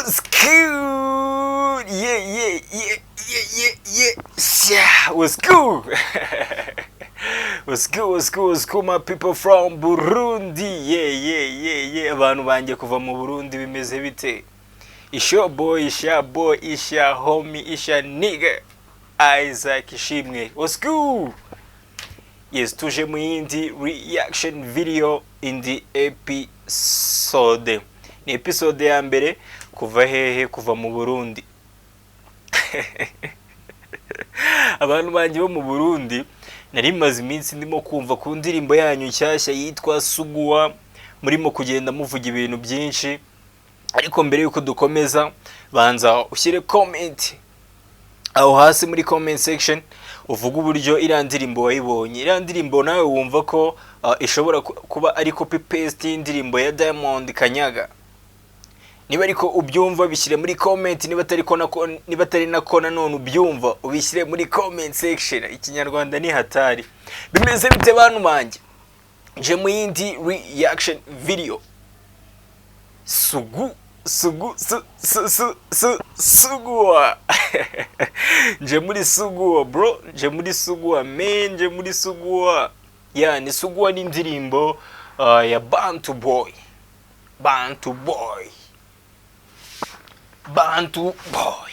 What's good? Yeah, yeah, yeah, yeah, yeah, yeah. Yeah, what's good? What's good, what's good, what's good, my people from Burundi. Yeah, yeah, yeah, yeah. Abantu banjye kuva mu Burundi bimeze bite? It's your boy, it's your boy, it's your homie, it's your nigga. Isaac Ishimwe. What's good? Yes, tuje mu yindi reaction video in the episode. Ni episode ya mbere kuva hehe? Kuva mu Burundi. Abantu banjye bo mu Burundi, nari maze iminsi ndimo kumva ku ndirimbo yanyu nshyashya yitwa Suguwa, murimo kugenda muvuga ibintu byinshi. Ariko mbere yuko dukomeza, banza ushyire comment aho hasi muri comment section, uvuga uburyo iriya ndirimbo wayibonye. Iriya ndirimbo nawe wumva ko ishobora kuba ari copy paste y'indirimbo ya Diamond Kanyaga? Niba ariko ubyumva, bishyire muri comment. Niba atari ko nako, niba atari nako nanone ubyumva, ubishyire muri comment section. Ikinyarwanda ni hatari. Bimeze bite bantu banjye? Nje mu yindi reaction video. Sugu sugu su su su su suguwa. Nje muri suguwa bro, nje muri suguwa man, nje muri suguwa. Ya ni suguwa ni indirimbo ya Bantu Boy. Bantu Boy. Bantu Boy.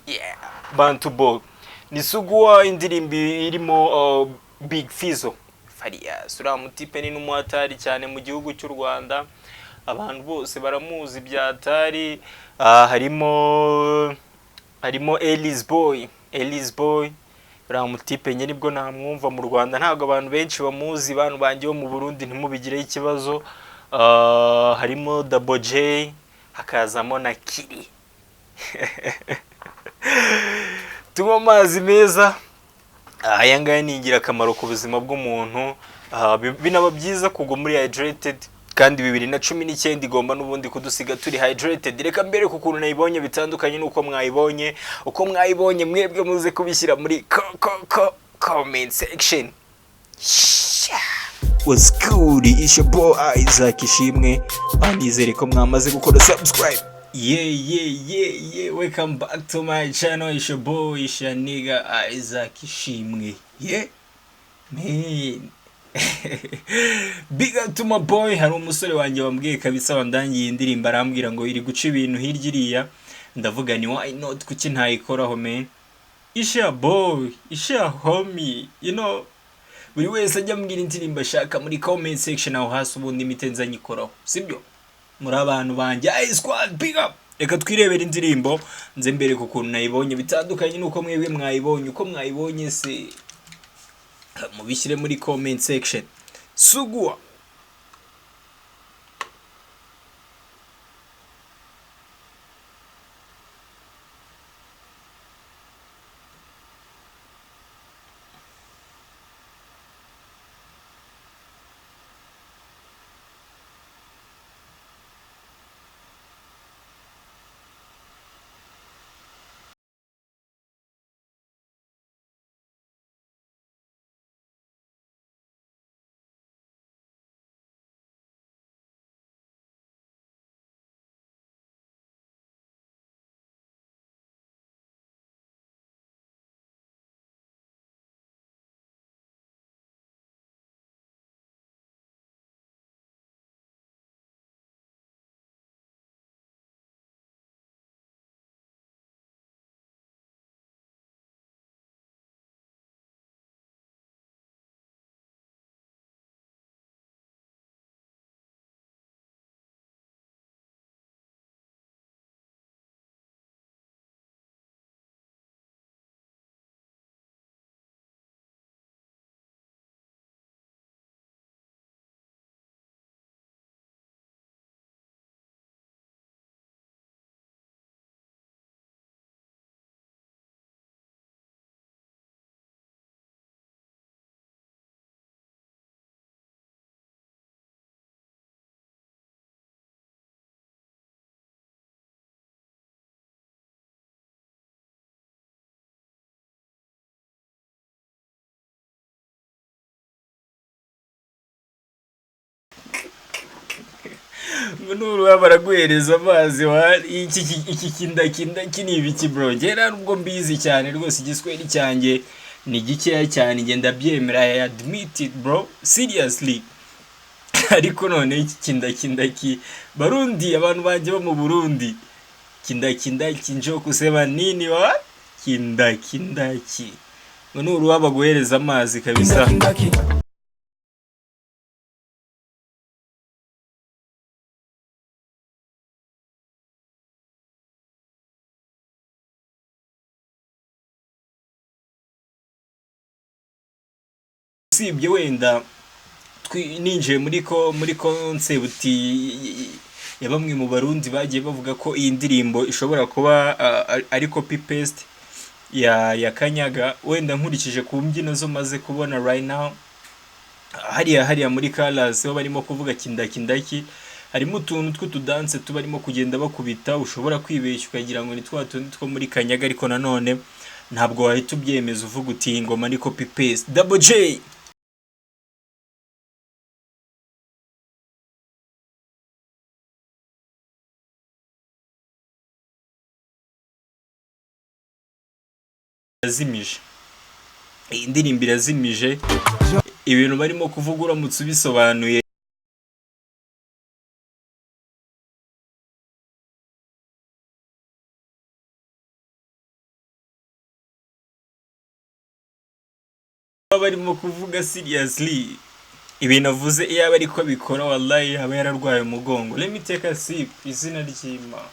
Yeah. Bantu Boy. Ni suguwa, indirimbo irimo Big Fizzo. Farias uriya mutipe ni n'umuhatari cyane mu gihugu cy'u Rwanda. Abantu bose baramuzi bya hatari. Harimo Ellis Boy. Ellis Boy uriya mutipe nye nibwo namwumva mu Rwanda, ntabwo abantu benshi bamuzi. Bantu banjye bo mu Burundi ntimubigireho ikibazo. Harimo Double J, hakazamo na Kiri. Tunywa amazi meza, aya ngaya ni ingirakamaro ku buzima bw'umuntu. Binaba byiza kugwa muri hydrated, kandi 2019 igomba n'ubundi kudusiga turi hydrated. Reka mbere ku kuntu nayibonye bitandukanye n'uko mwayibonye. Uko mwayibonye mwebwe muze kubishyira muri comment section. What's good? It's your boy Isaac Ishimwe. Banizere ko mwamaze gukora subscribe. Yeah, yeah, yeah, yeah. Welcome back to my channel. It's your boy, it's your nigga Isaac Ishimwe. Yeah, man. Big up to my boy. Hari umusore wanjye wambwiye kabisa, wandangiye indirimbo, arambwira ngo iri guca ibintu hirya iriya. Ndavuga ni why not, kuki ntayikoraho man? It's your boy, it's your homie, you know. Buri wese ajya ambwira indirimbo ashaka muri comment section aho hasi, ubundi imite nzanyikoraho, sibyo? Muri abantu banjye, ay squad, big up. Reka twirebere indirimbo, nze mbere ku kuntu nayibonye bitandukanye n'uko mwebwe mwayibonye. Uko mwayibonye se mubishyire muri comment section. Suguwa. Ngo nuruha baraguhereza amazi wa. Iki kindakindaki ni ibiki, bro? Njye nta nubwo mbizi cyane rwose, igiswahili cyanjye ni gikeya cyane, njye ndabyemera, I admit it, bro, seriously. Ariko none iki kindakindaki, Barundi, abantu banjye bo mu Burundi, kindakindaki njo kusema nini wa? Kindakindaki, ngo nuruha baguhereza amazi kabisa. Kindakindaki. Usibye wenda ninjiye muri concept ya bamwe mu Barundi bagiye bavuga ko iyi ndirimbo ishobora kuba ari copy paste ya Kanyaga, wenda nkurikije ku mbyino zo maze kubona right now hariya muri chorus ho barimo kuvuga kindakindaki, harimo utuntu tw'utudanse tuba barimo kugenda bakubita, ushobora kwibeshya ukagira ngo ni twa tundi two muri Kanyaga, ariko nanone ntabwo wahita ubyemeza uvuga uti iyi ngoma ni copy paste. Double J irazimije, iyi ndirimbo irazimije, ibintu barimo kuvuga uramutse ubisobanuye barimo kuvuga, seriously, ibintu avuze iyo aba ariko abikora, wallahi yaba yararwaye umugongo. Let me take a sip, izina ry'Imana.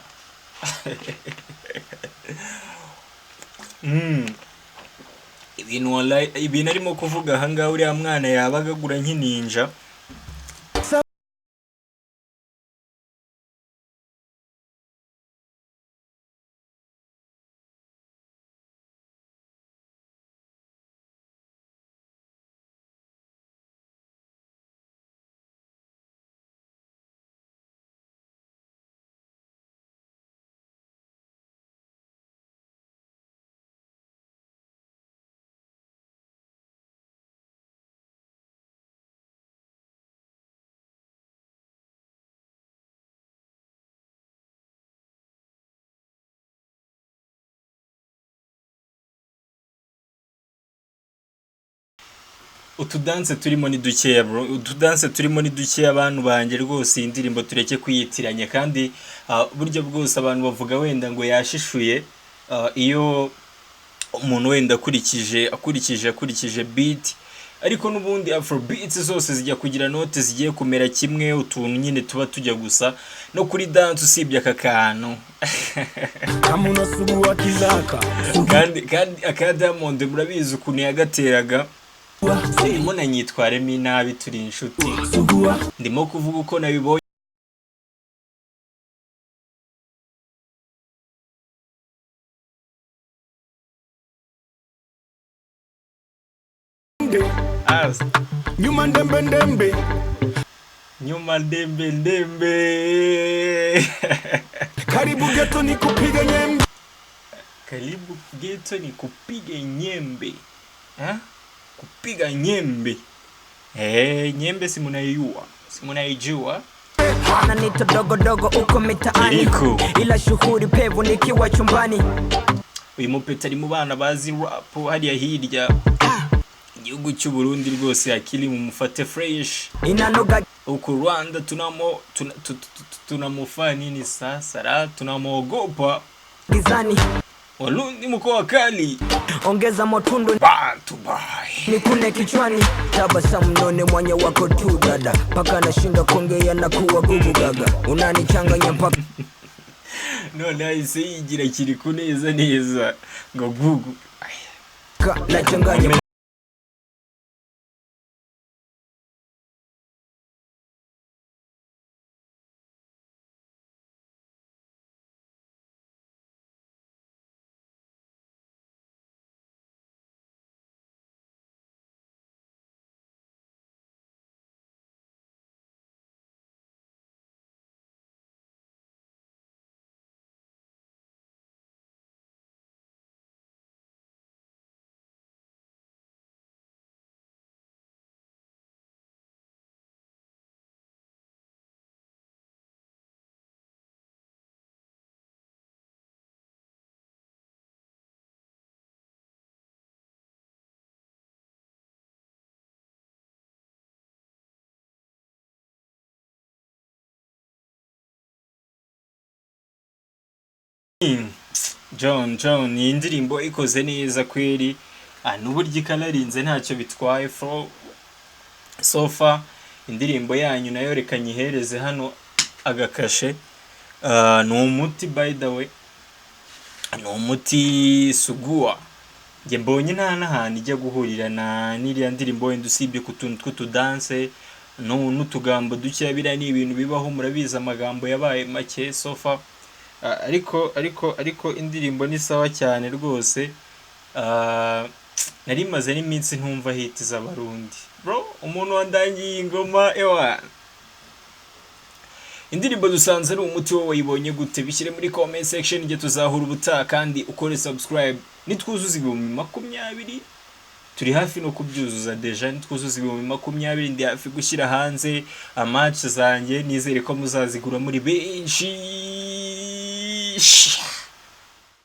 Ibintu wallahi, ibintu arimo kuvuga ahangaha, uriya mwana yaba agagura nk'ininja. Utudanse turimo ni dukeya, bro, utudanse turimo ni dukeya. Abantu banjye rwose, iyi ndirimbo tureke kuyitiranya. Kandi buryo bwose abantu bavuga wenda ngo yashishuye, iyo umuntu wenda akurikije beat, ariko n'ubundi afrobeats zose zijya kugira note zigiye kumera kimwe, utuntu nyine tuba tujya gusa no kuri dance, usibye aka kantu. Kama unasugua kilaka. Kandi aka Diamond murabizi ukuntu yagateraga. Ndimo nanyitwaremo inabi, turi inshuti. Sugua. Ndimo kuvuga uko nabibonye. As Nyuma ndembe ndembe. Nyuma ndembe ndembe. Karibu ghetto nikupige nyembe. Karibu ghetto nikupige nyembe, ha? Kupiga nyembe, nyembe si munaijua, si munaijua. Wananiita dogo dogo uko mitaani, Kiriko. Ila shughuli pevu nikiwa chumbani. Uyu mupeta ari mu bana bazi rap hariya hirya igihugu cy'u Burundi rwose, akiri mu mufate fresh. Inanoga. Huku Rwanda tunamo tunamufaa nini sasa ra, tunamwogopa. Gizani. Warundi mko wakali. Ongeza motundu. Bantu bye. Nikune kichwani, tabasamu none mwanya wako tu dada, paka nashinda kuongea na kuwa gugu gaga, unanichanganya mpaka None ahise yigira kiri kuneza neza ngo gugu. Nachanganya. John John, iyi ndirimbo ikoze neza kweri. Ah, n'uburyo ikanarinze ntacyo bitwaye. Fro so far indirimbo yanyu nayo reka nyihereze hano agakashe. Ah, ni umuti, by the way, ni umuti Suguwa. Njye mbonye nta n'ahantu ijya guhurira na n'iriya ndirimbo, wenda usibye ku tuntu tw'utudanse n'utugambo dukeya. Biriya ni ibintu bibaho, murabizi, amagambo yabaye make so far. Ah, ariko indirimbo ni sawa cyane rwose. Ah, nari maze n'iminsi ntumva hit z'Abarundi, bro. Umuntu wandangiye iyi ngoma, ewa, indirimbo dusanze ari umuti. Wowe wayibonye gute? Bishyire muri comment section. Igihe tuzahura ubutaha, kandi ukore subscribe. Nitwuzuza 20,000, turi hafi no kubyuzuza déjà, nitwuzuza 20,000 ndi hafi gushyira hanze amatch zanjye. Nizere ko muzazigura muri benshi.